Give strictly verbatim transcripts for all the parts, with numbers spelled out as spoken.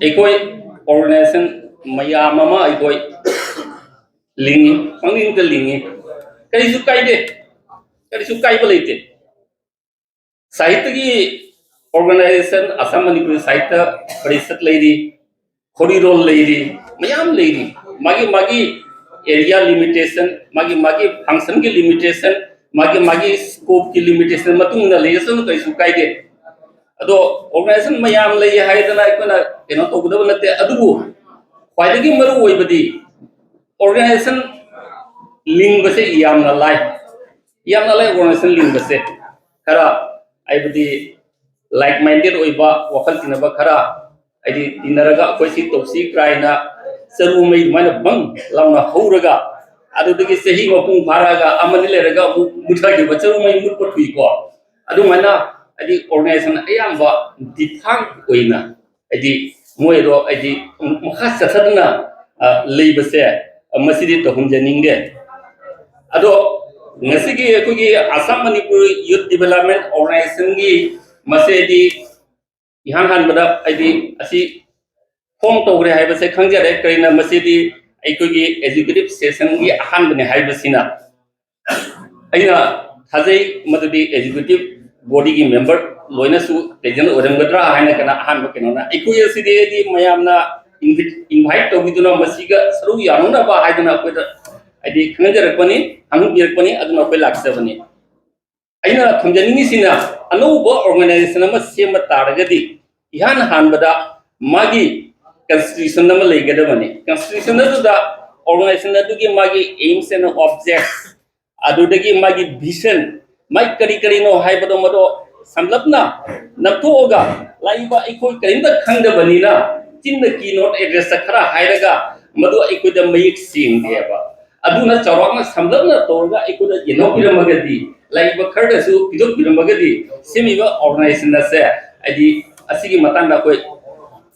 ꯑꯩꯈꯣꯏ organization ꯃꯌꯥꯝ ꯑꯃ ꯑꯩꯈꯣꯏ ꯂꯤꯡꯉꯤ, ꯄꯪꯂꯤꯡꯗ ꯂꯤꯡꯉꯤ꯫ ꯀꯔꯤꯁꯨ ꯀꯥꯏꯗꯦ, ꯀꯔꯤꯁꯨ ꯀꯥꯏꯕ ꯂꯩꯇꯦ꯫ ꯁꯥꯍꯤꯇ꯭ꯌꯒꯤ organization ꯑꯁꯥꯝ ꯃꯅꯤꯄꯨꯔꯤ ꯁꯥꯍꯤꯇ꯭ꯌ ꯄꯔꯤꯁꯠ ꯂꯩꯔꯤ, ꯈꯣꯔꯤꯔꯣꯜ ꯂꯩꯔꯤ, ꯃꯌꯥꯝ ꯂꯩꯔꯤ꯫ ꯃꯥꯒꯤ ꯃꯥꯒꯤ area limitation, ꯃꯥꯒꯤ ꯃꯥꯒꯤ functionꯒꯤ limitation, ꯃꯥꯒꯤ ꯃꯥꯒꯤ scopeꯀꯤ limitation ꯃꯇꯨꯡ ꯏꯟꯅ ꯂꯩꯔꯁꯅꯨ, ꯀꯔꯤꯁꯨ ꯀꯥꯏꯗꯦ꯫ ꯑꯗꯣ organization ꯃꯌꯥꯝ ꯂꯩ ꯍꯥꯏꯗꯅ ꯑꯩꯈꯣꯏꯅ ꯀꯩꯅꯣ ꯇꯧꯒꯗꯕ ꯅꯠꯇꯦ꯫ ꯑꯗꯨꯕꯨ ꯈ꯭ꯋꯥꯏꯗꯒꯤ ꯃꯔꯨ ꯑꯣꯏꯕꯗꯤ organization ꯂꯤꯡꯕꯁꯦ ꯌꯥꯝꯅ ꯂꯥꯏ, ꯌꯥꯝꯅ ꯂꯥꯏ organization ꯂꯤꯡꯕꯁꯦ꯫ ꯈꯔ, ꯍꯥꯏꯕꯗꯤ, like minded ꯑꯣꯏꯕ, ꯋꯥꯈꯜ ꯇꯤꯟꯅꯕ ꯈꯔ, ꯍꯥꯏꯗꯤ, ꯇꯤꯟꯅꯔꯒ ꯑꯩꯈꯣꯏ ꯁꯤ ꯇꯧꯁꯤ ꯀꯥꯏꯅ ꯆꯔꯨ ꯃꯩ ꯑꯗꯨꯃꯥꯏꯅ ꯕꯪ ꯂꯥꯎꯅ ꯍꯧꯔꯒ, ꯑꯗꯨꯗꯒꯤ ꯆꯍꯤ ꯃꯄꯨꯡ ꯐꯥꯔꯛꯑꯒ ꯑꯃꯅꯤ ꯂꯩꯔꯒ ꯑꯃꯨꯛ ꯃꯨꯊꯈꯤꯕ, ꯆꯔꯨ ꯃꯩ ꯃꯨꯠꯄ ꯊꯨꯏꯀꯣ꯫ ꯑꯗꯨꯃꯥꯏꯅ, ꯍꯥꯏꯗꯤ, organization ꯑꯌꯥꯝꯕ defunct ꯑꯣꯏꯅ, ꯍꯥꯏꯗꯤ, ꯃꯣꯏꯗꯣ, ꯍꯥꯏꯗꯤ, ꯃꯈꯥ ꯆꯠꯊꯗꯅ, ꯑ, ꯂꯩꯕꯁꯦ, ꯑ, ꯃꯁꯤꯗꯤ ꯇꯧꯍꯟꯖꯅꯤꯡꯗꯦ꯫ ꯑꯗꯣ ꯉꯁꯤꯒꯤ ꯑꯩꯈꯣꯏꯒꯤ ꯑꯁꯥꯝ ꯃꯅꯤꯄꯨꯔ Youth Development Organizationꯒꯤ ꯃꯁꯤꯗꯤ ꯏꯍꯥꯟ ꯍꯥꯟꯕꯗ, ꯍꯥꯏꯗꯤ, ꯑꯁꯤ form ꯇꯧꯈ꯭ꯔꯦ ꯍꯥꯏꯕꯁꯦ ꯈꯪꯖꯔꯦ꯫ ꯀꯔꯤꯅ ꯃꯁꯤꯗꯤ ꯑꯩꯈꯣꯏꯒꯤ executive sessionꯒꯤ ꯑꯍꯥꯟꯕꯅꯦ ꯍꯥꯏꯕꯁꯤꯅ ꯑꯩꯅ ꯊꯥꯖꯩ, ꯃꯗꯨꯗꯤ executive bodyꯒꯤ member ꯂꯣꯏꯅꯁꯨ present ꯑꯣꯏꯔꯝꯒꯗ꯭ꯔꯥ ꯍꯥꯏꯅ꯫ ꯀꯅꯥ ꯑꯍꯥꯟꯕ ꯀꯩꯅꯣꯅ, ꯑꯩꯈꯣꯏ ꯑꯁꯤꯗꯤ ꯍꯥꯏꯗꯤ ꯃꯌꯥꯝꯅ invite ꯇꯧꯕꯤꯗꯨꯅ ꯃꯁꯤꯒ ꯁꯔꯨꯛ ꯌꯥꯅꯅꯕ ꯍꯥꯏꯗꯅ ꯑꯩꯈꯣꯏꯗ, ꯍꯥꯏꯗꯤ, ꯈꯪꯍꯟꯖꯔꯛꯄꯅꯤ, ꯈꯪꯍꯟꯕꯤꯔꯛꯄꯅꯤ, ꯑꯗꯨꯅ ꯑꯩꯈꯣꯏ ꯂꯥꯛꯆꯕꯅꯤ꯫ ꯑꯩꯅ ꯊꯝꯖꯅꯤꯡꯉꯤꯁꯤꯅ, ꯑꯅꯧꯕ organization ꯑꯃ ꯁꯦꯝꯕ ꯇꯥꯔꯒꯗꯤ ꯏꯍꯥꯟ ꯍꯥꯟꯕꯗ ꯃꯥꯒꯤ constitution ꯑꯃ ꯂꯩꯒꯗꯕꯅꯤ꯫ Constitution ꯑꯗꯨꯗ organization ꯑꯗꯨꯒꯤ ꯃꯥꯒꯤ aims and objects, ꯑꯗꯨꯗꯒꯤ ꯃꯥꯒꯤ vision, ꯃꯥꯏ ꯀꯔꯤ ꯀꯔꯤꯅꯣ ꯍꯥꯏꯕꯗꯣ, ꯃꯗꯣ ꯁꯝꯂꯞꯅ ꯅꯞꯊꯣꯛꯑꯒ, ꯂꯥꯛꯏꯕ ꯑꯩꯈꯣꯏ ꯀꯔꯤꯝꯇ ꯈꯪꯗꯕꯅꯤꯅ ꯆꯤꯟꯗ keynote addressꯇ ꯈꯔ ꯍꯥꯏꯔꯒ ꯃꯗꯨ ꯑꯩꯈꯣꯏꯗ ꯃꯌꯦꯛ ꯁꯦꯡꯗꯦꯕ꯫ ꯑꯗꯨꯅ ꯆꯥꯎꯔꯥꯛꯅ ꯁꯝꯂꯞꯅ ꯇꯧꯔꯒ ꯑꯩꯈꯣꯏꯗ ꯌꯦꯟꯊꯣꯛꯄꯤꯔꯝꯃꯒꯗꯤ, ꯂꯩꯕ ꯈꯔꯗꯁꯨ ꯄꯤꯊꯣꯛꯄꯤꯔꯝꯃꯒꯗꯤ ꯁꯦꯝꯃꯤꯕ organization ꯑꯁꯦ, ꯍꯥꯏꯗꯤ, ꯑꯁꯤꯒꯤ ꯃꯇꯥꯡꯗ ꯑꯩꯈꯣꯏ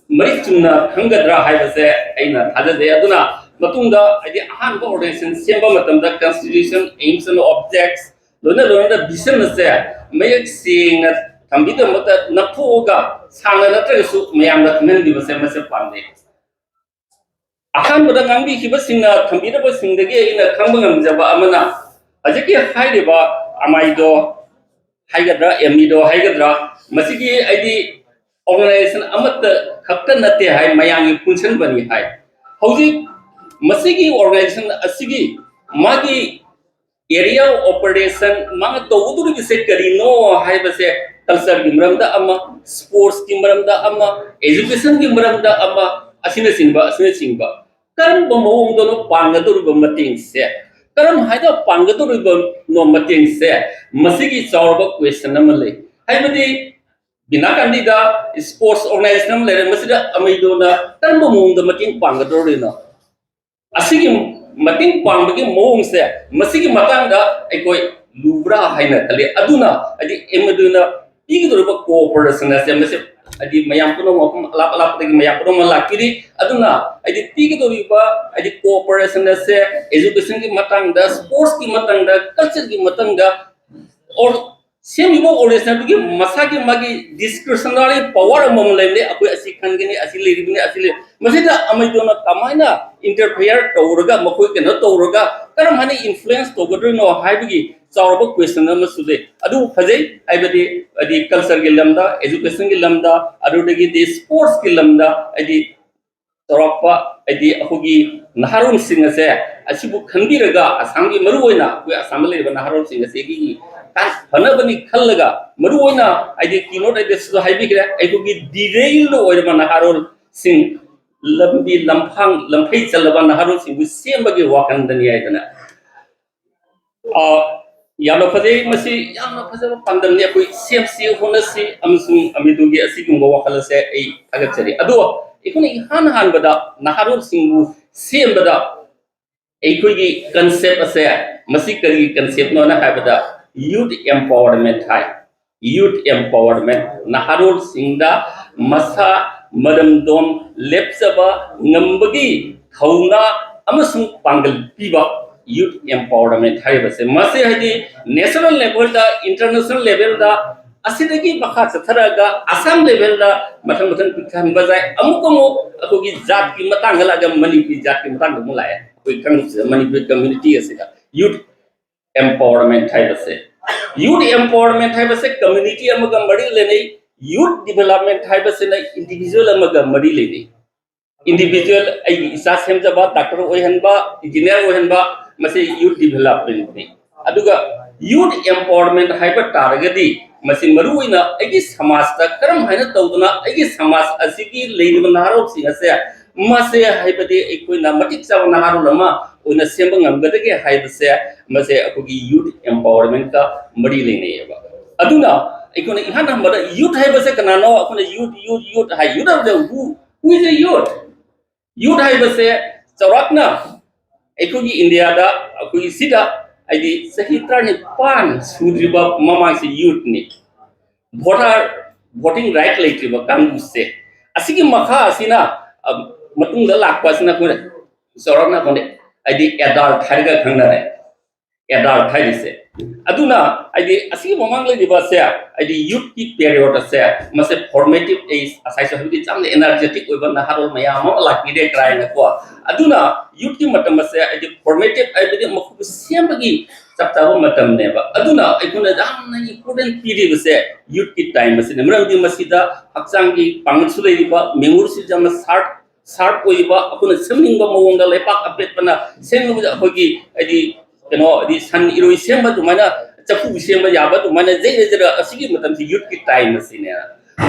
ꯃꯔꯤꯛ ꯆꯨꯝꯅ ꯈꯪꯒꯗ꯭ꯔꯥ ꯍꯥꯏꯕꯁꯦ ꯑꯩꯅ ꯊꯥꯖꯖꯩ꯫ ꯑꯗꯨꯅ ꯃꯇꯨꯡꯗ, ꯍꯥꯏꯗꯤ, ꯑꯍꯥꯟꯕ organization ꯁꯦꯝꯕ ꯃꯇꯝꯗ constitution, aims and objects, ꯂꯣꯏꯅ ꯂꯣꯏꯅꯅ vision ꯑꯁꯦ ꯃꯌꯦꯛ ꯁꯦꯡꯅ ꯊꯝꯕꯤꯗꯃꯛꯇ ꯅꯞꯊꯣꯛꯑꯒ ꯁꯥꯡꯅ ꯅꯠꯇ꯭ꯔꯒꯁꯨ ꯃꯌꯥꯝꯗ ꯈꯪꯍꯟꯕꯤꯕꯁꯦ ꯃꯁꯤ ꯄꯥꯝꯖꯩ꯫ ꯑꯍꯥꯟꯕꯗ ꯉꯥꯡꯕꯤꯈꯤꯕꯁꯤꯡꯅ, ꯊꯝꯕꯤꯔꯕꯁꯤꯡꯗꯒꯤ ꯑꯩꯅ ꯈꯪꯕ ꯉꯝꯖꯕ ꯑꯃꯅ, ꯍꯧꯖꯤꯛꯀꯤ ꯍꯥꯏꯔꯤꯕ ꯑꯃꯥꯏꯗꯣ ꯍꯥꯏꯒꯗ꯭ꯔꯥ, ꯑꯦꯃꯤꯗꯣ ꯍꯥꯏꯒꯗ꯭ꯔꯥ, ꯃꯁꯤꯒꯤ ꯍꯥꯏꯗꯤ organization ꯑꯃꯠꯇ ꯈꯛꯇ ꯅꯠꯇꯦ ꯍꯥꯏ, ꯃꯌꯥꯝꯒꯤ ꯄꯨꯟꯁꯤꯟꯕꯅꯤ ꯍꯥꯏ꯫ ꯍꯧꯖꯤꯛ ꯃꯁꯤꯒꯤ organization ꯑꯁꯤꯒꯤ ꯃꯥꯒꯤ area of operation, ꯃꯥꯅ ꯇꯧꯒꯗꯧꯔꯤꯕꯁꯦ ꯀꯔꯤꯅꯣ ꯍꯥꯏꯕꯁꯦ, cultureꯒꯤ ꯃꯔꯝꯗ ꯑꯃ, sportsꯀꯤ ꯃꯔꯝꯗ ꯑꯃ, educationꯒꯤ ꯃꯔꯝꯗ ꯑꯃ, ꯑꯁꯤꯅꯆꯤꯡꯕ, ꯑꯁꯤꯅꯆꯤꯡꯕ꯫ ꯀꯔꯝꯕ ꯃꯑꯣꯡꯗꯅꯣ ꯄꯥꯡꯒꯗꯧꯔꯤꯕ ꯃꯇꯦꯡꯁꯦ? ꯀꯔꯝ ꯍꯥꯏꯅ ꯄꯥꯡꯒꯗꯧꯔꯤꯕꯅꯣ ꯃꯇꯦꯡꯁꯦ? ꯃꯁꯤꯒꯤ ꯆꯥꯎꯔꯕ question ꯑꯃ ꯂꯩ꯫ ꯍꯥꯏꯕꯗꯤ ꯕꯤꯅꯥ ꯒꯥꯟꯙꯤꯗ sports organization ꯑꯃ ꯂꯩꯔꯦ, ꯃꯁꯤꯗ ꯑꯃꯩꯗꯣꯅ ꯀꯔꯝꯕ ꯃꯑꯣꯡꯗ ꯃꯇꯦꯡ ꯄꯥꯡꯒꯗꯧꯔꯤꯅꯣ? ꯑꯁꯤꯒꯤ ꯃꯇꯦꯡ ꯄꯥꯡꯕꯒꯤ ꯃꯑꯣꯡꯁꯦ, ꯃꯁꯤꯒꯤ ꯃꯇꯥꯡꯗ ꯑꯩꯈꯣꯏ ꯂꯨꯕ꯭ꯔꯥ ꯍꯥꯏꯅ ꯈꯜꯂꯤ꯫ ꯑꯗꯨꯅ ꯍꯥꯏꯗꯤ ꯑꯃꯩꯗꯣꯅ ꯄꯤꯒꯗꯧꯔꯤꯕ cooperation ꯑꯁꯦ, ꯃꯁꯤ ꯍꯥꯏꯗꯤ ꯃꯌꯥꯝ ꯄꯨꯝꯅꯃꯛ, ꯃꯐꯝ ꯑꯂꯥꯞ ꯑꯂꯥꯞꯄꯗꯒꯤ ꯃꯌꯥꯝ ꯄꯨꯝꯅꯃꯛ ꯂꯥꯛꯄꯤꯔꯤ꯫ ꯑꯗꯨꯅ ꯍꯥꯏꯗꯤ ꯄꯤꯒꯗꯧꯔꯤꯕ ꯍꯥꯏꯗꯤ cooperation ꯑꯁꯦ educationꯒꯤ ꯃꯇꯥꯡꯗ, sportsꯀꯤ ꯃꯇꯥꯡꯗ, cultureꯒꯤ ꯃꯇꯥꯡꯗ, or ꯁꯦꯝꯃꯤꯕ organizationꯗꯨꯒꯤ ꯃꯁꯥꯒꯤ ꯃꯥꯒꯤ discretionary power ꯑꯃꯃꯝ ꯂꯩꯕꯅꯤ꯫ ꯑꯩꯈꯣꯏ ꯑꯁꯤ ꯈꯟꯒꯅꯤ, ꯑꯁꯤ ꯂꯩꯔꯤꯕꯅꯤ, ꯑꯁꯤ ꯂꯩ-, ꯃꯁꯤꯗ ꯑꯃꯩꯗꯣꯅ ꯀꯃꯥꯏꯅ interfere ꯇꯧꯔꯒ, ꯃꯈꯣꯏ ꯀꯩꯅꯣ ꯇꯧꯔꯒ ꯀꯔꯝ ꯍꯥꯏꯅ influence ꯇꯧꯒꯗꯣꯏꯅꯣ ꯍꯥꯏꯕꯒꯤ ꯆꯥꯎꯔꯕ question ꯑꯃꯁꯨ ꯂꯩ꯫ ꯑꯗꯨ ꯐꯖꯩ, ꯍꯥꯏꯕꯗꯤ, ꯍꯥꯏꯗꯤ cultureꯒꯤ ꯂꯝꯗ, educationꯒꯤ ꯂꯝꯗ, ꯑꯗꯨꯗꯒꯤꯗꯤ sportsꯀꯤ ꯂꯝꯗ, ꯍꯥꯏꯗꯤ ꯆꯥꯎꯔꯥꯛꯄ, ꯍꯥꯏꯗꯤ ꯑꯩꯈꯣꯏꯒꯤ ꯅꯍꯥꯔꯣꯜꯁꯤꯡ ꯑꯁꯦ ꯑꯁꯤꯕꯨ ꯈꯟꯕꯤꯔꯒ, ꯑꯁꯥꯝꯒꯤ ꯃꯔꯨꯑꯣꯏꯅ ꯑꯩꯈꯣꯏ ꯑꯁꯥꯝꯗ ꯂꯩꯔꯤꯕ ꯅꯍꯥꯔꯣꯜꯁꯤꯡ ꯑꯁꯤꯒꯤ ꯐꯅꯕꯅꯤ ꯈꯜꯂꯒ, ꯃꯔꯨꯑꯣꯏꯅ ꯍꯥꯏꯗꯤ keynote addressꯇꯁꯨ ꯍꯥꯏꯕꯤꯈ꯭ꯔꯦ, ꯑꯩꯈꯣꯏꯒꯤ derail ꯑꯣꯏꯔꯕ ꯅꯍꯥꯔꯣꯜꯁꯤꯡ, ꯂꯝꯕꯤ ꯂꯝꯐꯥꯡ ꯂꯝꯐꯩ ꯆꯠꯂꯕ ꯅꯍꯥꯔꯣꯜꯁꯤꯡꯕꯨ ꯁꯦꯝꯕꯒꯤ ꯋꯥꯈꯜꯗꯅꯤ ꯍꯥꯏꯗꯅ꯫ ꯑ, ꯌꯥꯝꯅ ꯐꯖꯩ, ꯃꯁꯤ ꯌꯥꯝꯅ ꯐꯖꯕ ꯄꯥꯟꯗꯝꯅꯤ꯫ ꯑꯩꯈꯣꯏ ꯁꯦꯝꯁꯤ, ꯍꯣꯠꯅꯁꯤ ꯑꯃꯁꯨꯡ ꯑꯃꯩꯗꯣꯒꯤ ꯑꯁꯤꯒꯨꯝꯕ ꯋꯥꯈꯜ ꯑꯁꯦ ꯑꯩ ꯊꯥꯒꯠꯆꯔꯤ꯫ ꯑꯗꯣ ꯑꯩꯈꯣꯏꯅ ꯏꯍꯥꯟ ꯍꯥꯟꯕꯗ ꯅꯍꯥꯔꯣꯜꯁꯤꯡꯕꯨ ꯁꯦꯝꯕꯗ ꯑꯩꯈꯣꯏꯒꯤ concept ꯑꯁꯦ, ꯃꯁꯤ ꯀꯔꯤꯒꯤ conceptꯅꯣꯅ ꯍꯥꯏꯕꯗ youth empowerment ꯍꯥꯏ꯫ Youth empowerment, ꯅꯍꯥꯔꯣꯜꯁꯤꯡꯗ ꯃꯁꯥ ꯃꯔꯝꯗꯣꯝ ꯂꯦꯞꯆꯕ ꯉꯝꯕꯒꯤ ꯊꯧꯅꯥ ꯑꯃꯁꯨꯡ ꯄꯥꯡꯒꯜ ꯄꯤꯕ, youth empowerment ꯍꯥꯏꯔꯤꯕꯁꯦ꯫ ꯃꯁꯤ ꯍꯥꯏꯗꯤ national levelꯗ, international levelꯗ ꯑꯁꯤꯗꯒꯤ ꯃꯈꯥ ꯆꯠꯊꯔꯛꯑꯒ ꯑꯁꯥꯝ ꯂꯦꯚꯦꯜꯗ ꯃꯊꯪ ꯃꯊꯪ ꯄꯤꯛꯊꯍꯟꯕ ꯌꯥꯏ꯫ ꯑꯃꯨꯛ ꯑꯃꯨꯛ ꯑꯩꯈꯣꯏꯒꯤ ꯖꯥꯠꯀꯤ ꯃꯇꯥꯡꯗ ꯂꯥꯛꯑꯒ ꯃꯅꯤꯄꯨꯔꯤ ꯖꯥꯠꯀꯤ ꯃꯇꯥꯡꯗ ꯑꯃꯨꯛ ꯂꯥꯛꯑꯦ꯫ ꯑꯩꯈꯣꯏ ꯀꯥꯡꯂꯨꯞꯁꯤꯗ, ꯃꯅꯤꯄꯨꯔꯤ ꯀꯝꯃ꯭ꯌꯨꯅꯤꯇꯤ ꯑꯁꯤꯗ ꯌꯨꯠ ꯑꯦꯝꯄꯥꯋꯔꯃꯦꯟ ꯍꯥꯏꯕꯁꯦ, ꯌꯨꯠ ꯑꯦꯝꯄꯥꯋꯔꯃꯦꯟ ꯍꯥꯏꯕꯁꯦ ꯀꯝꯃ꯭ꯌꯨꯅꯤꯇꯤ ꯑꯃꯒ ꯃꯔꯤ ꯂꯩꯅꯩ꯫ ꯌꯨꯠ ꯗꯤꯚꯦꯂꯞꯃꯦꯟ ꯍꯥꯏꯕꯁꯤꯅ ꯏꯟꯗꯤꯚꯤꯖꯨꯋꯦꯜ ꯑꯃꯒ ꯃꯔꯤ ꯂꯩꯅꯩ꯫ ꯏꯟꯗꯤꯚꯤꯖꯨꯋꯦꯜ, ꯑꯩꯒꯤ ꯏꯆꯥ ꯁꯦꯝꯖꯕ, ꯗꯥꯛꯇꯔ ꯑꯣꯏꯍꯟꯕ, ꯏꯟꯖꯤꯅꯤꯌꯥꯔ ꯑꯣꯏꯍꯟꯕ, ꯃꯁꯤ ꯌꯨꯠ ꯗꯤꯚꯦꯂꯞꯃꯦꯟꯅꯤ꯫ ꯑꯗꯨꯒ ꯌꯨꯠ ꯑꯦꯝꯄꯥꯋꯔꯃꯦꯟ ꯍꯥꯏꯕ ꯇꯥꯔꯒꯗꯤ ꯃꯁꯤ ꯃꯔꯨ ꯑꯣꯏꯅ ꯑꯩꯒꯤ ꯁꯃꯥꯖꯇ ꯀꯔꯝ ꯍꯥꯏꯅ ꯇꯧꯗꯨꯅ ꯑꯩꯒꯤ ꯁꯃꯥꯖ ꯑꯁꯤꯒꯤ ꯂꯩꯔꯤꯕ ꯅꯍꯥꯔꯣꯜꯁꯤꯡ ꯑꯁꯦ, ꯃꯁꯦ ꯍꯥꯏꯕꯗꯤ ꯑꯩꯈꯣꯏꯅ ꯃꯇꯤꯛ ꯆꯥꯕ ꯅꯍꯥꯔꯣꯜ ꯑꯃ ꯑꯣꯏꯅ ꯁꯦꯝꯕ ꯉꯝꯒꯗꯒꯦ ꯍꯥꯏꯕꯁꯦ, ꯃꯁꯦ ꯑꯩꯈꯣꯏꯒꯤ ꯌꯨꯠ ꯑꯦꯝꯄꯥꯋꯔꯃꯦꯟꯀ ꯃꯔꯤ ꯂꯩꯅꯩꯌꯦꯕ꯫ ꯑꯗꯨꯅ ꯑꯩꯈꯣꯏꯅ ꯏꯍꯥꯟ ꯍꯥꯟꯕꯗ ꯌꯨꯠ ꯍꯥꯏꯕꯁꯦ ꯀꯅꯥꯅꯣ? ꯑꯩꯈꯣꯏꯅ ꯌꯨꯠ, ꯌꯨꯠ, ꯌꯨꯠ ꯍꯥꯏ꯫ ꯌꯨꯠ ꯍꯥꯏꯕꯁꯦ who, who is a youth? ꯌꯨꯠ ꯍꯥꯏꯕꯁꯦ ꯆꯥꯎꯔꯥꯛꯅ ꯑꯩꯈꯣꯏꯒꯤ ꯏꯟꯗꯤꯌꯥꯗ, ꯑꯩꯈꯣꯏꯒꯤ ꯁꯤꯗ, ꯍꯥꯏꯗꯤ ꯆꯍꯤ ꯇꯔꯥꯅꯤꯄꯥꯟ ꯁꯨꯗ꯭ꯔꯤꯕ ꯃꯃꯥꯡꯁꯤ ꯌꯨꯠꯅꯤ꯫ ꯚꯣꯇꯔ, ꯚꯣꯇꯤꯡ ꯔꯥꯏꯠ ꯂꯩꯇ꯭ꯔꯤꯕ ꯀꯥꯡꯕꯨꯁꯦ, ꯑꯁꯤꯒꯤ ꯃꯈꯥ ꯑꯁꯤꯅ, ꯑ, ꯃꯇꯨꯡꯗ ꯂꯥꯛꯄ ꯑꯁꯤꯅ ꯑꯩꯈꯣꯏꯅ ꯆꯥꯎꯔꯥꯛꯅ ꯑꯩꯈꯣꯏꯅ, ꯍꯥꯏꯗꯤ, ꯑꯦꯗꯜꯠ ꯍꯥꯏꯔꯒ ꯈꯪꯅꯔꯦ꯫ ꯑꯦꯗꯜꯠ ꯍꯥꯏꯔꯤꯁꯦ꯫ ꯑꯗꯨꯅ, ꯍꯥꯏꯗꯤ, ꯑꯁꯤꯒꯤ ꯃꯃꯥꯡ ꯂꯩꯔꯤꯕꯁꯦ, ꯍꯥꯏꯗꯤ, ꯌꯨꯠꯀꯤ ꯄꯦꯔꯤꯌꯣꯗ ꯑꯁꯦ, ꯃꯁꯦ ꯐꯣꯔꯃꯦꯇꯤꯚ ꯑꯦꯖ, ꯉꯁꯥꯏꯁꯨ ꯍꯥꯏꯕꯗꯤ ꯌꯥꯝꯅ ꯑꯦꯅꯔꯖꯦꯇꯤꯛ ꯑꯣꯏꯕ ꯅꯍꯥꯔꯣꯜ ꯃꯌꯥꯝ ꯑꯃ ꯂꯥꯛꯄꯤꯔꯦ ꯀꯥꯏꯅꯀꯣ꯫ ꯑꯗꯨꯅ ꯌꯨꯠꯀꯤ ꯃꯇꯝ ꯑꯁꯦ, ꯍꯥꯏꯗꯤ, ꯐꯣꯔꯃꯦꯇꯤꯚ ꯍꯥꯏꯕꯗꯤ ꯃꯈꯣꯏꯕꯨ ꯁꯦꯝꯕꯒꯤ ꯆꯞ ꯆꯥꯕ ꯃꯇꯝꯅꯦꯕ꯫ ꯑꯗꯨꯅ ꯑꯩꯈꯣꯏꯅ ꯌꯥꯝꯅ ꯏꯝꯄꯣꯔꯇꯦꯟ ꯄꯤꯔꯤꯕꯁꯦ ꯌꯨꯠꯀꯤ ꯇꯥꯏꯝ ꯑꯁꯤꯅ, ꯃꯔꯝꯗꯤ ꯃꯁꯤꯗ ꯍꯛꯆꯥꯡꯒꯤ ꯄꯥꯡꯒꯜꯁꯨ ꯂꯩꯔꯤꯕ, ꯃꯦꯃꯣꯔꯤꯁꯨ ꯌꯥꯝꯅ ꯁꯥꯔꯞ, ꯁꯥꯔꯞ ꯑꯣꯏꯔꯤꯕ, ꯑꯩꯈꯣꯏꯅ ꯁꯦꯝꯅꯤꯡꯕ ꯃꯑꯣꯡꯗ ꯂꯩꯄꯥꯛ ꯑꯄꯦꯠꯄꯅ ꯁꯦꯝꯅꯤꯡꯕꯗ ꯑꯩꯈꯣꯏꯒꯤ, ꯍꯥꯏꯗꯤ, ꯀꯩꯅꯣ, ꯍꯥꯏꯗꯤ ꯁꯟ ꯏꯔꯣꯏ ꯁꯦꯝꯕ ꯑꯗꯨꯃꯥꯏꯅ, ꯆꯐꯨ ꯁꯦꯝꯕ ꯌꯥꯕ ꯑꯗꯨꯃꯥꯏꯅ ꯖꯩꯔ ꯖꯩꯔ ꯑꯁꯤꯒꯤ ꯃꯇꯝꯁꯤ ꯌꯨꯠꯀꯤ ꯇꯥꯏꯝ ꯑꯁꯤꯅꯦ꯫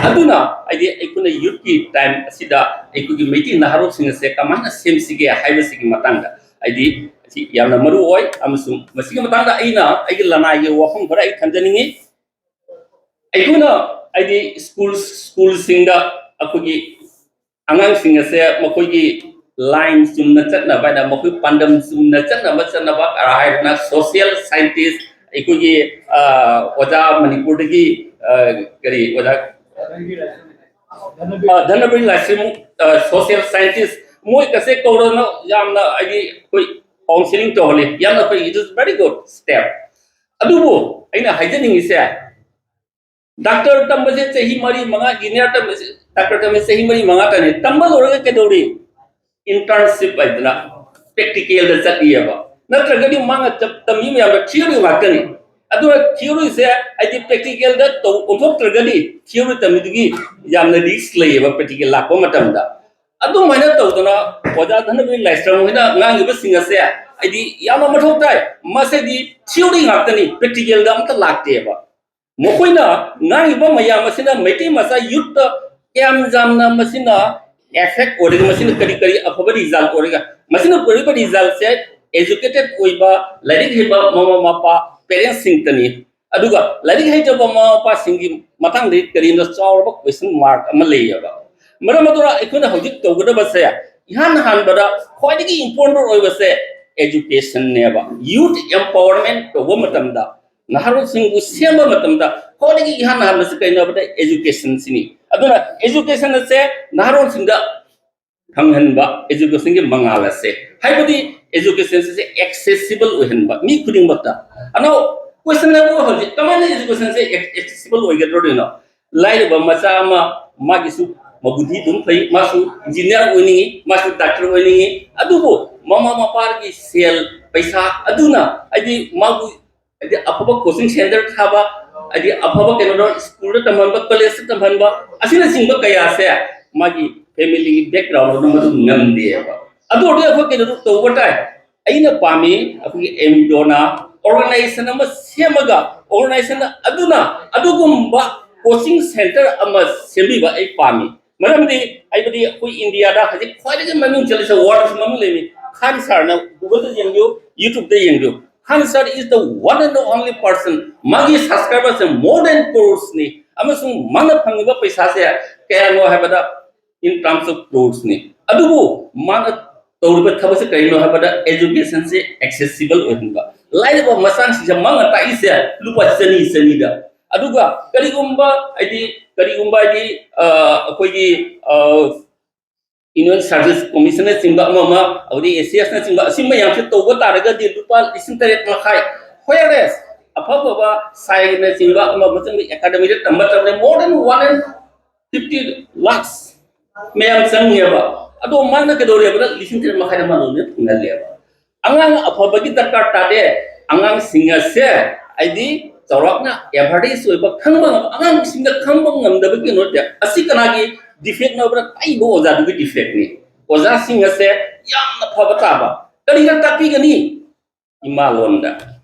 ꯑꯗꯨꯅ ꯍꯥꯏꯗꯤ ꯑꯩꯈꯣꯏꯅ ꯌꯨꯠꯀꯤ ꯇꯥꯏꯝ ꯑꯁꯤꯗ ꯑꯩꯈꯣꯏꯒꯤ ꯃꯩꯇꯩ ꯅꯍꯥꯔꯣꯜꯁꯤꯡ ꯑꯁꯦ ꯀꯃꯥꯏꯅ ꯁꯦꯝꯁꯤꯒꯦ ꯍꯥꯏꯕꯁꯤꯒꯤ ꯃꯇꯥꯡꯗ ꯍꯥꯏꯗꯤ ꯑꯁꯤ ꯌꯥꯝꯅ ꯃꯔꯨ ꯑꯣꯏ꯫ ꯑꯃꯁꯨꯡ ꯃꯁꯤꯒꯤ ꯃꯇꯥꯡꯗ ꯑꯩꯅ ꯑꯩꯒꯤ ꯂꯅꯥꯏꯒꯤ ꯋꯥꯐꯝ ꯈꯔ ꯑꯩ ꯊꯝꯖꯅꯤꯡꯉꯤ꯫ ꯑꯩꯈꯣꯏꯅ ꯍꯥꯏꯗꯤ ꯁ꯭ꯀꯨꯜ, ꯁ꯭ꯀꯨꯜꯁꯤꯡꯗ ꯑꯩꯈꯣꯏꯒꯤ ꯑꯉꯥꯡꯁꯤꯡ ꯑꯁꯦ ꯃꯈꯣꯏꯒꯤ ꯂꯥꯏꯟ ꯆꯨꯝꯅ ꯆꯠꯅꯕ ꯍꯥꯏꯅ, ꯃꯈꯣꯏ ꯄꯥꯟꯗꯝ ꯆꯨꯝꯅ ꯆꯠꯅꯕ, ꯆꯠꯅꯕ ꯍꯥꯏꯗꯅ ꯁꯣꯁꯤꯌꯦꯜ ꯁꯥꯏꯟꯇꯤꯁ, ꯑꯩꯈꯣꯏꯒꯤ, ꯑ, ꯑꯣꯖꯥ ꯃꯅꯤꯄꯨꯔꯗꯒꯤ, ꯑ, ꯀꯔꯤ ꯑꯣꯖꯥ, ꯑ, ꯙꯅꯕꯤꯔ ꯂꯥꯏꯁ꯭ꯔꯝ, ꯑ, ꯁꯣꯁꯤꯌꯦꯜ ꯁꯥꯏꯟꯇꯤꯁ, ꯃꯣꯏ ꯀꯁꯦ ꯀꯧꯔꯒ ꯌꯥꯝꯅ ꯍꯥꯏꯗꯤ ꯑꯩꯈꯣꯏ ꯀꯥꯎꯟꯁꯤꯂꯤꯡ ꯇꯧꯍꯜꯂꯤ꯫ ꯌꯥꯝꯅ ꯑꯩꯈꯣꯏ, it is very good step꯫ ꯑꯗꯨꯕꯨ ꯑꯩꯅ ꯍꯥꯏꯖꯅꯤꯡꯉꯤꯁꯦ, ꯗꯥꯛꯇꯔ ꯇꯝꯕꯁꯦ ꯆꯍꯤ ꯃꯔꯤ ꯃꯉꯥ, ꯏꯟꯖꯤꯅꯤꯌꯥꯔ ꯇꯝꯕꯁꯦ, ꯗꯥꯛꯇꯔ ꯇꯝꯕꯁꯦ ꯆꯍꯤ ꯃꯔꯤ ꯃꯉꯥ ꯇꯝꯃꯦ꯫ ꯇꯝꯕ ꯂꯣꯏꯔꯒ ꯀꯩꯗꯧꯔꯤ? ꯏꯟꯇꯔꯟꯁꯤꯞ ꯍꯥꯏꯗꯅ ꯄ꯭ꯔꯦꯛꯇꯤꯀꯦꯜꯗ ꯆꯠꯂꯤꯑꯕ꯫ ꯅꯠꯇ꯭ꯔꯒꯗꯤ ꯃꯥꯅ ꯆꯞ-, ꯇꯝꯃꯤ ꯃꯌꯥꯝꯗꯣ ꯊꯤꯑꯣꯔꯤ ꯉꯥꯛꯇꯅꯤ꯫ ꯑꯗꯨꯅ ꯊꯤꯑꯣꯔꯤꯁꯦ ꯍꯥꯏꯗꯤ ꯄ꯭ꯔꯦꯛꯇꯤꯀꯦꯜꯗ ꯇꯧ-, ꯑꯣꯟꯊꯣꯛꯇ꯭ꯔꯒꯗꯤ ꯊꯤꯑꯣꯔꯤ ꯇꯝꯃꯤꯗꯨꯒꯤ ꯌꯥꯝꯅ ꯔꯤꯁꯛ ꯂꯩꯌꯦꯕ ꯄ꯭ꯔꯦꯛꯇꯤꯀꯦꯜ ꯂꯥꯛꯄ ꯃꯇꯝꯗ꯫ ꯑꯗꯨꯃꯥꯏꯅ ꯇꯧꯗꯅ ꯑꯣꯖꯥ ꯙꯅꯕꯤꯔ ꯂꯥꯏꯁ꯭ꯔꯝ ꯍꯣꯏꯅ ꯉꯥꯡꯉꯤꯕꯁꯤꯡ ꯑꯁꯦ ꯍꯥꯏꯗꯤ ꯌꯥꯝꯅ ꯃꯊꯧ ꯇꯥꯏ꯫ ꯃꯁꯤꯗꯤ ꯊꯤꯑꯣꯔꯤ ꯉꯥꯛꯇꯅꯤ, ꯄ꯭ꯔꯦꯛꯇꯤꯀꯦꯜꯗ ꯑꯝꯇ ꯂꯥꯛꯇꯦꯕ꯫ ꯃꯈꯣꯏꯅ ꯉꯥꯡꯉꯤꯕ ꯃꯌꯥꯝ ꯑꯁꯤꯅ ꯃꯩꯇꯩ ꯃꯆꯥ ꯌꯨꯠꯇ ꯀꯌꯥꯝ ꯌꯥꯝꯅ ꯃꯁꯤꯅ ꯑꯦꯐꯦꯛ ꯑꯣꯏꯔꯒ, ꯃꯁꯤꯅ ꯀꯔꯤ ꯀꯔꯤ ꯑꯐꯕ ꯔꯤꯖꯜ ꯑꯣꯏꯔꯒ, ꯃꯁꯤꯅ ꯄꯨꯔꯛꯏꯕ ꯔꯤꯖꯜꯁꯦ ꯑꯦꯖꯨꯀꯦꯇꯦꯠ ꯑꯣꯏꯕ, ꯂꯥꯏꯔꯤꯛ ꯍꯩꯕ ꯃꯃꯥ ꯃꯄꯥ, ꯄꯦꯔꯦꯟꯁꯁꯤꯡꯇꯅꯤ꯫ ꯑꯗꯨꯒ ꯂꯥꯏꯔꯤꯛ ꯍꯩꯇꯕ ꯃꯃꯥ ꯃꯄꯥꯁꯤꯡꯒꯤ ꯃꯇꯥꯡꯗ ꯀꯔꯤꯅꯣ ꯆꯥꯎꯔꯕ ꯀꯣꯏꯁꯟ ꯃꯥꯔꯛ ꯑꯃ ꯂꯩꯌꯦꯕ꯫ ꯃꯔꯝ ꯑꯗꯨꯅ ꯑꯩꯈꯣꯏꯅ ꯍꯧꯖꯤꯛ ꯇꯧꯒꯗꯕꯁꯦ ꯏꯍꯥꯟ ꯍꯥꯟꯕꯗ ꯈ꯭ꯋꯥꯏꯗꯒꯤ ꯏꯝꯄꯣꯔꯇꯦꯟ ꯑꯣꯏꯕꯁꯦ ꯑꯦꯖꯨꯀꯦꯁꯟꯅꯦꯕ꯫ ꯌꯨꯠ ꯑꯦꯝꯄꯥꯋꯔꯃꯦꯟ ꯇꯧꯕ ꯃꯇꯝꯗ, ꯅꯍꯥꯔꯣꯜꯁꯤꯡꯕꯨ ꯁꯦꯝꯕ ꯃꯇꯝꯗ ꯈ꯭ꯋꯥꯏꯗꯒꯤ ꯏꯍꯥꯟ ꯍꯥꯟꯕꯁꯤ ꯀꯩꯅꯣ ꯍꯥꯏꯕꯗ ꯑꯦꯖꯨꯀꯦꯁꯟꯁꯤꯅꯤ꯫ ꯑꯗꯨꯅ ꯑꯦꯖꯨꯀꯦꯁꯟ ꯑꯁꯦ ꯅꯍꯥꯔꯣꯜꯁꯤꯡꯗ ꯐꯪꯍꯟꯕ, ꯑꯦꯖꯨꯀꯦꯁꯟꯒꯤ ꯃꯉꯥꯜ ꯑꯁꯦ, ꯍꯥꯏꯕꯗꯤ ꯑꯦꯖꯨꯀꯦꯁꯟꯁꯦ ꯑꯦꯛꯁꯦꯁꯤꯕꯜ ꯑꯣꯏꯍꯟꯕ ꯃꯤ ꯈꯨꯗꯤꯡꯃꯛꯇ꯫ ꯑꯅꯧ ꯀꯣꯏꯁꯟ ꯑꯗꯨ ꯍꯧꯖꯤꯛ ꯀꯃꯥꯏꯅ ꯑꯦꯖꯨꯀꯦꯁꯟꯁꯦ ꯑꯦꯛꯁꯦꯁꯤꯕꯜ ꯑꯣꯏꯒꯗꯧꯔꯤꯅꯣ? ꯂꯥꯏꯔꯕ ꯃꯆꯥ ꯑꯃ, ꯃꯥꯒꯤꯁꯨ ꯃꯕꯨꯗꯤ ꯑꯗꯨꯝ ꯐꯩ, ꯃꯥꯁꯨ ꯏꯟꯖꯤꯅꯤꯌꯥꯔ ꯑꯣꯏꯅꯤꯡꯉꯤ, ꯃꯥꯁꯨ ꯗꯥꯛꯇꯔ ꯑꯣꯏꯅꯤꯡꯉꯤ, ꯑꯗꯨꯕꯨ ꯃꯃꯥ ꯃꯄꯥꯒꯤ ꯁꯦꯜ ꯄꯩꯁꯥ ꯑꯗꯨꯅ ꯍꯥꯏꯗꯤ ꯃꯥꯕꯨ ꯍꯥꯏꯗꯤ ꯑꯐꯕ ꯀꯣꯆꯤꯡ ꯁꯦꯟꯇꯔ ꯊꯥꯕ, ꯍꯥꯏꯗꯤ ꯑꯐꯕ ꯀꯩꯅꯣꯗ ꯁ꯭ꯀꯨꯜꯗ ꯇꯝꯍꯟꯕ, ꯀꯣꯂꯦꯖꯇ ꯇꯝꯍꯟꯕ, ꯑꯁꯤꯅꯆꯤꯡꯕ ꯀꯌꯥꯁꯦ ꯃꯥꯒꯤ ꯐꯦꯃꯤꯂꯤꯒꯤ ꯕꯦꯛꯒ꯭ꯔꯥꯎꯟꯗꯨꯅ ꯃꯗꯨ ꯉꯝꯗꯦꯕ꯫ ꯑꯗꯨ ꯑꯣꯏꯔꯗꯤ ꯑꯩꯈꯣꯏ ꯀꯩꯅꯣꯗꯨ ꯇꯧꯕ ꯇꯥꯏ꯫ ꯑꯩꯅ ꯄꯥꯝꯃꯤ ꯑꯩꯈꯣꯏꯒꯤ ꯑꯦꯝ ꯗꯣꯅ ꯑꯣꯔꯒꯅꯥꯏꯖꯦꯁꯟ ꯑꯃ ꯁꯦꯝꯃꯒ, ꯑꯣꯔꯒꯅꯥꯏꯖꯦꯁꯟ ꯑꯗꯨꯅ ꯑꯗꯨꯒꯨꯝꯕ ꯀꯣꯆꯤꯡ ꯁꯦꯟꯇꯔ ꯑꯃ ꯁꯦꯝꯕꯤꯕ ꯑꯩ ꯄꯥꯝꯃꯤ꯫ ꯃꯔꯝꯗꯤ ꯍꯥꯏꯕꯗꯤ ꯑꯩꯈꯣꯏ ꯏꯟꯗꯤꯌꯥꯗ ꯍꯧꯖꯤꯛ ꯈ꯭ꯋꯥꯏꯗꯒꯤ ꯃꯃꯤꯡ ꯆꯠꯂꯤꯁꯦ, ꯋꯥꯔꯜꯗꯁꯨ ꯃꯃꯤꯡ ꯂꯩꯔꯤ, ꯈꯥꯟ ꯁꯥꯔꯅ꯫ ꯒꯨꯒꯜꯗ ꯌꯦꯡꯕꯤꯌꯨ, ꯌꯨꯇ꯭ꯌꯨꯕꯇ ꯌꯦꯡꯕꯤꯌꯨ꯫ ꯈꯥꯟ ꯁꯥꯔ is the one and only person, ꯃꯥꯒꯤ ꯁꯕꯁꯀ꯭ꯔꯥꯏꯕꯔꯁꯦ more than crores ꯅꯤ, ꯑꯃꯁꯨꯡ ꯃꯥꯅ ꯐꯪꯉꯤꯕ ꯄꯩꯁꯥꯁꯦ ꯀꯌꯥꯅꯣ ꯍꯥꯏꯕꯗ in terms of crores ꯅꯤ꯫ ꯑꯗꯨꯕꯨ ꯃꯥꯅ ꯇꯧꯔꯤꯕ ꯊꯕꯛꯁꯦ ꯀꯔꯤꯅꯣ ꯍꯥꯏꯕꯗ ꯑꯦꯖꯨꯀꯦꯁꯟꯁꯦ ꯑꯦꯛꯁꯦꯁꯤꯕꯜ ꯑꯣꯏꯍꯟꯕ꯫ ꯂꯥꯏꯔꯕ ꯃꯆꯥꯁꯤꯡꯁꯦ ꯃꯥꯅ ꯇꯥꯛꯏꯁꯦ ꯂꯨꯄꯥ ꯆꯅꯤ, ꯆꯅꯤꯗ꯫ ꯑꯗꯨꯒ ꯀꯔꯤꯒꯨꯝꯕ ꯍꯥꯏꯗꯤ, ꯀꯔꯤꯒꯨꯝꯕ ꯍꯥꯏꯗꯤ, ꯑ, ꯑꯩꯈꯣꯏꯒꯤ, ꯑ, ꯌꯨꯅꯤꯌꯟ ꯁꯥꯔꯚꯤꯁ ꯀꯣꯃꯤꯁꯟꯅꯆꯤꯡꯕ ꯑꯃ ꯑꯃ, ꯑꯗꯩ ꯑꯦ ꯁꯤ ꯑꯦꯁꯅꯆꯤꯡꯕ, ꯑꯁꯤ ꯃꯌꯥꯝꯁꯦ ꯇꯧꯕ ꯇꯥꯔꯒꯗꯤ ꯂꯨꯄꯥ ꯂꯤꯁꯤꯡ ꯇꯔꯦꯠ ꯃꯈꯥꯏ꯫ Whereas ꯑꯐ ꯑꯐꯕ ꯁꯥꯏꯅꯆꯤꯡꯕ ꯑꯃ ꯃꯆꯪꯗ ꯑꯦꯀꯥꯗꯃꯤꯗ ꯇꯝꯕ ꯇꯝꯕꯗ more than one and fifty lakhs ꯃꯌꯥꯝ ꯆꯪꯉꯦꯕ꯫ ꯑꯗꯣ ꯃꯥꯅ ꯀꯩꯗꯧꯔꯦꯕꯗ ꯂꯤꯁꯤꯡ ꯇꯔꯦꯠ ꯃꯈꯥꯏꯗ ꯃꯥꯅ ꯂꯣꯏꯅ ꯐꯪꯍꯜꯂꯦꯕ꯫ ꯑꯉꯥꯡ ꯑꯐꯕꯒꯤ ꯗꯔꯀꯥꯔ ꯇꯥꯗꯦ꯫ ꯑꯉꯥꯡꯁꯤꯡ ꯑꯁꯦ ꯍꯥꯏꯗꯤ ꯆꯥꯎꯔꯥꯛꯅ ꯑꯦꯚꯔꯦꯖ ꯑꯣꯏꯕ ꯈꯪꯕ ꯉꯝ-, ꯑꯉꯥꯡꯁꯤꯡꯗ ꯈꯪꯕ ꯉꯝꯗꯕꯒꯤ ꯅꯠꯇꯦ꯫ ꯑꯁꯤ ꯀꯅꯥꯒꯤ ꯗꯤꯐꯦꯛꯅꯣ ꯍꯥꯏꯕꯗ ꯇꯥꯛꯏꯕ ꯑꯣꯖꯥꯗꯨꯒꯤ ꯗꯤꯐꯦꯛꯅꯤ꯫ ꯑꯣꯖꯥꯁꯤꯡ ꯑꯁꯦ ꯌꯥꯝꯅ ꯐꯕ ꯇꯥꯕ꯫ ꯀꯔꯤꯗ ꯇꯥꯛꯄꯤꯒꯅꯤ? ꯏꯃꯥ ꯂꯣꯟꯗ꯫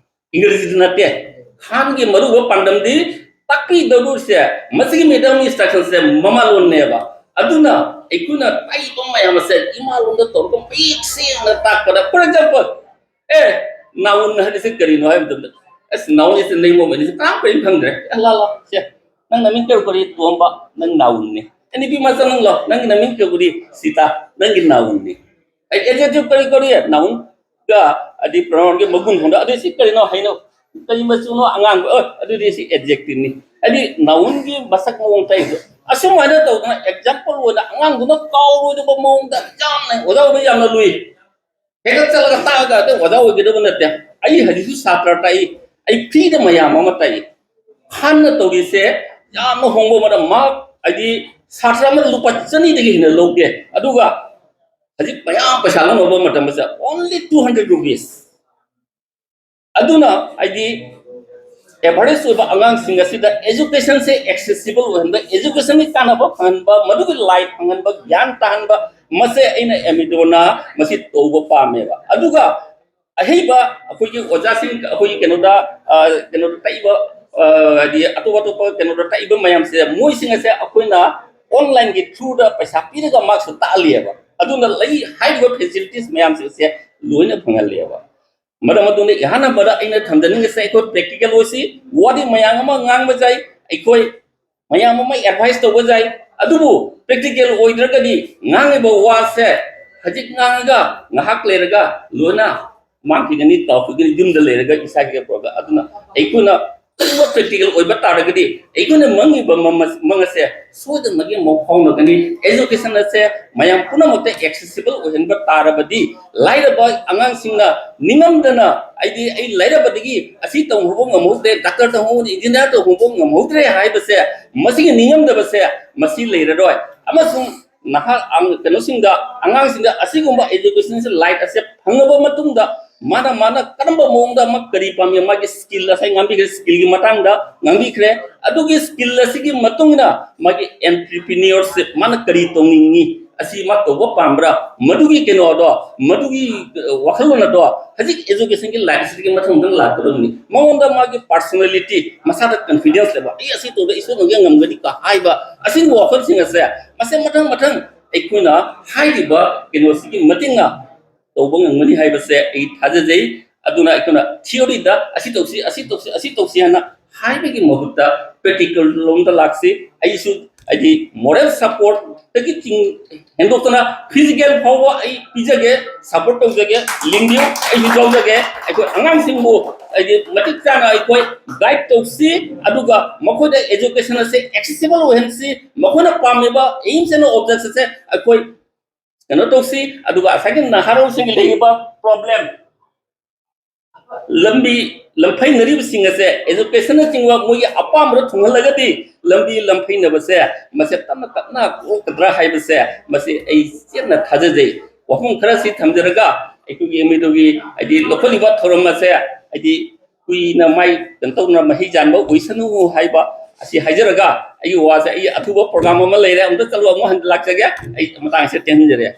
ꯏꯪꯒ꯭ꯔꯦꯖꯤꯗ ꯅꯠꯇꯦ꯫ ꯈꯥꯟꯒꯤ ꯃꯔꯨꯑꯣꯏꯕ ꯄꯥꯟꯗꯝꯗꯤ ꯇꯥꯛꯄꯤꯗꯧꯔꯤꯁꯦ, ꯃꯁꯤꯒꯤ medium instructionꯁꯦ ꯃꯃꯥ ꯂꯣꯟꯅꯦꯕ꯫ ꯑꯗꯨꯅ ꯑꯩꯈꯣꯏꯅ ꯇꯥꯛꯏꯕ ꯃꯌꯥꯝ ꯑꯁꯦ ꯏꯃꯥ ꯂꯣꯟꯗ ꯇꯧꯔꯒ ꯃꯌꯦꯛ ꯁꯦꯡꯅ ꯇꯥꯛꯄꯗ, for example, ꯑꯦ, noun ꯍꯥꯏꯔꯤꯁꯦ ꯀꯔꯤꯅꯣ ꯍꯥꯏꯕ ꯃꯇꯝꯗ, ꯑꯁ, noun is the name of anything, ꯀꯅꯥꯝ ꯀꯔꯤꯝ ꯈꯪꯗ꯭ꯔꯦ꯫ ꯑꯦ, ꯂꯥ, ꯂꯥ, ꯁꯦ, ꯅꯪ ꯅꯃꯤꯡ ꯀꯔꯤ ꯀꯧꯔꯤ? ꯇꯣꯝꯕ, ꯅꯪ nounꯅꯤ꯫ ꯑꯦ, ꯅꯨꯄꯤ ꯃꯆꯥ ꯅꯪ ꯂꯥꯎ, ꯅꯪꯒꯤ ꯅꯃꯤꯡ ꯀꯔꯤ ꯀꯧꯔꯤ? ꯁꯤꯇꯥ, ꯅꯪꯒꯤ nounꯅꯤ꯫ ꯑꯩ adjective ꯀꯔꯤ ꯀꯧꯔꯤ? Nounꯒ ꯑꯗꯤ pronounꯒꯤ ꯃꯒꯨꯟ ꯍꯣꯡꯗ꯫ ꯑꯗꯨ ꯁꯤ ꯀꯔꯤꯅꯣ? ꯍꯩꯅꯧ꯫ ꯀꯔꯤ ꯃꯆꯨꯅꯣ? ꯑꯉꯥꯡꯕ꯫ ꯑ, ꯑꯗꯨꯗꯤ ꯁꯤ adjectiveꯅꯤ꯫ ꯍꯥꯏꯗꯤ nounꯒꯤ ꯃꯁꯛ ꯃꯑꯣꯡ ꯇꯥꯛꯏꯗꯣ꯫ ꯑꯁꯨꯃꯥꯏꯅ ꯇꯧꯗꯅ example ꯑꯣꯏꯅ ꯑꯉꯥꯡꯗꯨꯅ ꯀꯥꯎꯔꯣꯏꯗꯕ ꯃꯑꯣꯡꯗ ꯌꯥꯝꯅ ꯑꯣꯖꯥ ꯑꯣꯏꯕ ꯌꯥꯝꯅ ꯂꯨꯏ꯫ ꯍꯦꯛꯇ ꯆꯠꯂꯒ ꯇꯥꯛꯑꯒ ꯑꯗꯨ ꯑꯣꯖꯥ ꯑꯣꯏꯒꯗꯕ ꯅꯠꯇꯦ꯫ ꯑꯩ ꯍꯧꯖꯤꯛꯁꯨ ꯁꯥꯇ꯭ꯔ ꯇꯥꯛꯏ, ꯑꯩ freeꯗ ꯃꯌꯥꯝ ꯑꯃ ꯇꯥꯛꯏ꯫ ꯈꯥꯟꯅ ꯇꯧꯔꯤꯁꯦ ꯌꯥꯝꯅ ꯍꯣꯡꯕ ꯃꯔꯝ, ꯃꯥ ꯍꯥꯏꯗꯤ ꯁꯥꯇ꯭ꯔ ꯑꯃꯗ ꯂꯨꯄꯥ ꯆꯅꯤꯗꯒꯤ ꯍꯦꯟꯅ ꯂꯧꯗꯦ꯫ ꯑꯗꯨꯒ ꯍꯧꯖꯤꯛ ꯃꯌꯥꯝ ꯄꯩꯁꯥ ꯂꯧꯅꯕ ꯃꯇꯝꯗ only two hundred rupees꯫ ꯑꯗꯨꯅ ꯍꯥꯏꯗꯤ average ꯑꯣꯏꯕ ꯑꯉꯥꯡꯁꯤꯡ ꯑꯁꯤꯗ educationꯁꯦ accessible ꯑꯣꯏꯍꯟꯕ, educationꯒꯤ ꯀꯥꯟꯅꯕ ꯐꯪꯍꯟꯕ, ꯃꯗꯨꯒꯤ life ꯐꯪꯍꯟꯕ, ꯒ꯭ꯌꯥꯟ ꯇꯥꯍꯟꯕ, ꯃꯁꯦ ꯑꯩꯅ ꯑꯦꯃꯤꯗꯣꯅ ꯃꯁꯤ ꯇꯧꯕ ꯄꯥꯝꯃꯦꯕ꯫ ꯑꯗꯨꯒ ꯑꯍꯩꯕ ꯑꯩꯈꯣꯏꯒꯤ ꯑꯣꯖꯥꯁꯤꯡ, ꯑꯩꯈꯣꯏꯒꯤ ꯀꯩꯅꯣꯗ, ꯑ, ꯀꯩꯅꯣꯗ ꯇꯥꯛꯏꯕ, ꯑ, ꯍꯥꯏꯗꯤ ꯑꯇꯣꯞ ꯑꯇꯣꯞꯄ ꯀꯩꯅꯣꯗ ꯇꯥꯛꯏꯕ ꯃꯌꯥꯝꯁꯦ, ꯃꯣꯏꯁꯤꯡ ꯑꯁꯦ ꯑꯩꯈꯣꯏꯅ onlineꯒꯤ throughꯗ ꯄꯩꯁꯥ ꯄꯤꯔꯒ ꯃꯥꯁꯨ ꯇꯥꯛꯍꯜꯂꯤꯑꯕ꯫ ꯑꯗꯨꯅ ꯂꯩ ꯍꯥꯏꯔꯤꯕ facilities ꯃꯌꯥꯝꯁꯤꯡꯁꯦ ꯂꯣꯏꯅ ꯐꯪꯍꯜꯂꯦꯕ꯫ ꯃꯔꯝ ꯑꯗꯨꯅ ꯏꯍꯥꯟ ꯍꯥꯟꯕꯗ ꯑꯩꯅ ꯊꯝꯖꯅꯤꯡꯉꯤꯁꯦ ꯑꯩꯈꯣꯏ practical ꯑꯣꯏꯁꯤ꯫ ꯋꯥꯔꯤ ꯃꯌꯥꯝ ꯑꯃ ꯉꯥꯡꯕ ꯌꯥꯏ, ꯑꯩꯈꯣꯏ ꯃꯌꯥꯝ ꯑꯃ advice ꯇꯧꯕ ꯌꯥꯏ, ꯑꯗꯨꯕꯨ practical ꯑꯣꯏꯗ꯭ꯔꯒꯗꯤ ꯉꯥꯡꯉꯤꯕ ꯋꯥꯁꯦ ꯍꯧꯖꯤꯛ ꯉꯥꯡꯉꯒ ꯉꯥꯏꯍꯥꯛ ꯂꯩꯔꯒ ꯂꯣꯏꯅ ꯃꯥꯡꯈꯤꯒꯅꯤ, ꯇꯥꯎꯈꯤꯒꯅꯤ, ꯌꯨꯝꯗ ꯂꯩꯔꯒ ꯏꯁꯥꯒꯤ ꯄꯨꯔꯒ꯫ ꯑꯗꯨꯅ ꯑꯩꯈꯣꯏꯅ ꯑꯆꯨꯝꯕ ꯄ꯭ꯔꯦꯛꯇꯤꯀꯦꯜ ꯑꯣꯏꯕ ꯇꯥꯔꯒꯗꯤ ꯑꯩꯈꯣꯏꯅ ꯃꯪꯉꯤꯕ ꯃꯪ ꯑꯁꯦ ꯁꯣꯏꯗꯅꯃꯛꯀꯤ ꯃꯪ ꯐꯥꯎꯅꯒꯅꯤ꯫ ꯑꯦꯖꯨꯀꯦꯁꯟ ꯑꯁꯦ ꯃꯌꯥꯝ ꯄꯨꯝꯅꯃꯛꯇ ꯑꯦꯛꯁꯦꯁꯤꯕꯜ ꯑꯣꯏꯍꯟꯕ ꯇꯥꯔꯕꯗꯤ ꯂꯥꯏꯔꯕ ꯑꯉꯥꯡꯁꯤꯡꯅ ꯅꯤꯡꯉꯝꯗꯅ, ꯑꯩꯗꯤ ꯑꯩ ꯂꯥꯏꯔꯕꯗꯒꯤ ꯑꯁꯤ ꯇꯧꯍꯧꯕ ꯉꯝꯍꯧꯗ꯭ꯔꯦ, ꯗꯥꯛꯇꯔ ꯇꯧꯍꯧꯕ, ꯏꯟꯖꯤꯅꯤꯌꯥꯔ ꯇꯧꯍꯧꯕ ꯉꯝꯍꯧꯗ꯭ꯔꯦ ꯍꯥꯏꯕꯁꯦ, ꯃꯁꯤꯒꯤ ꯅꯤꯡꯉꯝꯗꯕꯁꯦ ꯃꯁꯤ ꯂꯩꯔꯔꯣꯏ꯫ ꯑꯃꯁꯨꯡ ꯅꯍꯥ ꯑꯉ-, ꯀꯩꯅꯣꯁꯤꯡꯗ, ꯑꯉꯥꯡꯁꯤꯡꯗ ꯑꯁꯤꯒꯨꯝꯕ ꯑꯦꯖꯨꯀꯦꯁꯟꯁꯦ, ꯂꯥꯏꯠ ꯑꯁꯦ ꯐꯪꯉꯕ ꯃꯇꯨꯡꯗ ꯃꯥꯅ, ꯃꯥꯅ ꯀꯔꯝꯕ ꯃꯑꯣꯡꯗ ꯑꯃ ꯀꯔꯤ ꯄꯥꯝꯃꯤ, ꯃꯥꯒꯤ ꯁ꯭ꯀꯤꯜ, ꯉꯁꯥꯏ ꯉꯥꯡꯕꯤꯈ꯭ꯔꯦ ꯁ꯭ꯀꯤꯜꯒꯤ ꯃꯇꯥꯡꯗ ꯉꯥꯡꯕꯤꯈ꯭ꯔꯦ꯫ ꯑꯗꯨꯒꯤ ꯁ꯭ꯀꯤꯜ ꯑꯁꯤꯒꯤ ꯃꯇꯨꯡ ꯏꯟꯅ ꯃꯥꯒꯤ ꯑꯦꯟꯇꯔꯄ꯭ꯔꯤꯅꯤꯌꯔꯁꯤꯞ, ꯃꯥꯅ ꯀꯔꯤ ꯇꯧꯅꯤꯡꯉꯤ, ꯑꯁꯤ ꯃꯥ ꯇꯧꯕ ꯄꯥꯝꯕ꯭ꯔꯥ, ꯃꯗꯨꯒꯤ ꯀꯩꯅꯣꯗꯣ, ꯃꯗꯨꯒꯤ, ꯑ, ꯋꯥꯈꯜꯂꯣꯟ ꯑꯗꯣ ꯍꯧꯖꯤꯛ ꯑꯦꯖꯨꯀꯦꯁꯟꯒꯤ ꯂꯥꯏꯟ ꯑꯁꯤꯗꯒꯤ ꯃꯊꯪ ꯃꯊꯪ ꯂꯥꯛꯀꯗꯕꯅꯤ꯫ ꯃꯉꯣꯟꯗ ꯃꯥꯒꯤ ꯄꯥꯔꯁꯣꯅꯦꯂꯤꯇꯤ, ꯃꯁꯥꯗ ꯀꯟꯐꯤꯗꯦꯟꯁ ꯂꯩꯕ, "ꯑꯩ ꯑꯁꯤ ꯇꯧꯕꯗ ꯑꯩ ꯁꯣꯏꯗꯅꯃꯛꯀꯤ ꯉꯝꯒꯅꯤ" ꯀ ꯍꯥꯏꯕ ꯑꯁꯤꯒꯨꯝꯕ ꯋꯥꯈꯜꯁꯤꯡ ꯑꯁꯦ, ꯃꯁꯦ ꯃꯊꯪ ꯃꯊꯪ ꯑꯩꯈꯣꯏꯅ ꯍꯥꯏꯔꯤꯕ ꯀꯩꯅꯣꯁꯤꯒꯤ ꯃꯇꯦꯡꯅ ꯇꯧꯕ ꯉꯝꯒꯅꯤ ꯍꯥꯏꯕꯁꯦ ꯑꯩ ꯊꯥꯖꯖꯩ꯫ ꯑꯗꯨꯅ ꯑꯩꯈꯣꯏꯅ ꯊꯤꯑꯣꯔꯤꯗ ꯑꯁꯤ ꯇꯧꯁꯤ, ꯑꯁꯤ ꯇꯧꯁꯤ, ꯑꯁꯤ ꯇꯧꯁꯤ ꯍꯥꯏꯅ ꯍꯥꯏꯕꯒꯤ ꯃꯍꯨꯠꯇ ꯄ꯭ꯔꯦꯛꯇꯤꯀꯦꯜ ꯂꯣꯝꯗ ꯂꯥꯛꯁꯤ꯫ ꯑꯩꯁꯨ, ꯍꯥꯏꯗꯤ, ꯃꯣꯔꯦꯜ ꯁꯄꯣꯔꯠꯇꯒꯤ ꯆꯤꯡ ꯍꯦꯟꯗꯣꯛꯇꯅ ꯐꯤꯖꯤꯀꯦꯜ ꯐꯥꯎꯕ ꯑꯩ ꯄꯤꯖꯒꯦ, ꯁꯄꯣꯔꯠ ꯇꯧꯖꯒꯦ, ꯂꯤꯡꯕꯤꯌꯨ, ꯑꯩꯁꯨ ꯌꯥꯎꯖꯒꯦ꯫ ꯑꯩꯈꯣꯏ ꯑꯉꯥꯡꯁꯤꯡꯕꯨ, ꯍꯥꯏꯗꯤ, ꯃꯇꯤꯛ ꯆꯥꯅ ꯑꯩꯈꯣꯏ ꯒꯥꯏꯗ ꯇꯧꯁꯤ, ꯑꯗꯨꯒ ꯃꯈꯣꯏꯗ ꯑꯦꯖꯨꯀꯦꯁꯟ ꯑꯁꯦ ꯑꯦꯛꯁꯦꯁꯤꯕꯜ ꯑꯣꯏꯍꯟꯁꯤ, ꯃꯈꯣꯏꯅ ꯄꯥꯝꯃꯤꯕ ꯑꯦꯝꯁ ꯑꯦꯟ ꯑꯣꯕꯖꯦꯛꯁ ꯑꯁꯦ ꯑꯩꯈꯣꯏ ꯀꯩꯅꯣ ꯇꯧꯁꯤ꯫ ꯑꯗꯨꯒ ꯉꯁꯥꯏꯒꯤ ꯅꯍꯥꯔꯣꯜꯁꯤꯡꯒꯤ ꯂꯩꯔꯤꯕ ꯄ꯭ꯔꯣꯕ꯭ꯂꯦꯝ, ꯂꯝꯕꯤ ꯂꯝꯐꯩꯅꯔꯤꯕꯁꯤꯡ ꯑꯁꯦ ꯑꯦꯖꯨꯀꯦꯁꯟꯅꯆꯤꯡꯕ ꯃꯣꯏꯒꯤ ꯑꯄꯥꯝꯕꯗ ꯊꯨꯡꯍꯜꯂꯒꯗꯤ ꯂꯝꯕꯤ ꯂꯝꯐꯩꯅꯕꯁꯦ ꯃꯁꯦ ꯇꯞꯅ ꯇꯞꯅ ꯀꯣꯛꯀꯗ꯭ꯔꯥ ꯍꯥꯏꯕꯁꯦ, ꯃꯁꯤ ꯑꯩ ꯆꯦꯠꯅ ꯊꯥꯖꯖꯩ꯫ ꯋꯥꯐꯝ ꯈꯔꯁꯤ ꯊꯝꯖꯔꯒ ꯑꯩꯈꯣꯏꯒꯤ ꯑꯦꯝ ꯌꯨꯗꯒꯤ, ꯍꯥꯏꯗꯤ, ꯂꯧꯈꯠꯂꯤꯕ ꯊꯧꯔꯝ ꯑꯁꯦ, ꯍꯥꯏꯗꯤ, ꯀꯨꯏꯅ ꯃꯥꯏ ꯀꯩꯅꯣ ꯇꯧꯗꯅ ꯃꯍꯩ ꯆꯥꯟꯕ ꯑꯣꯏꯁꯅꯨ ꯍꯥꯏꯕ ꯑꯁꯤ ꯍꯥꯏꯖꯔꯒ, ꯑꯩꯒꯤ ꯋꯥꯁꯦ, ꯑꯩ ꯑꯊꯨꯕ ꯄ꯭ꯔꯣꯒ꯭ꯔꯥꯝ ꯑꯃ ꯂꯩꯔꯦ, ꯑꯃꯨꯛꯇ ꯆꯠꯂꯨ, ꯑꯃꯨꯛ ꯍꯟꯅ ꯂꯥꯛꯆꯒꯦ꯫ ꯑꯩ ꯃꯇꯥꯡꯁꯤꯗ ꯇꯦꯟꯍꯟꯖꯔꯦ꯫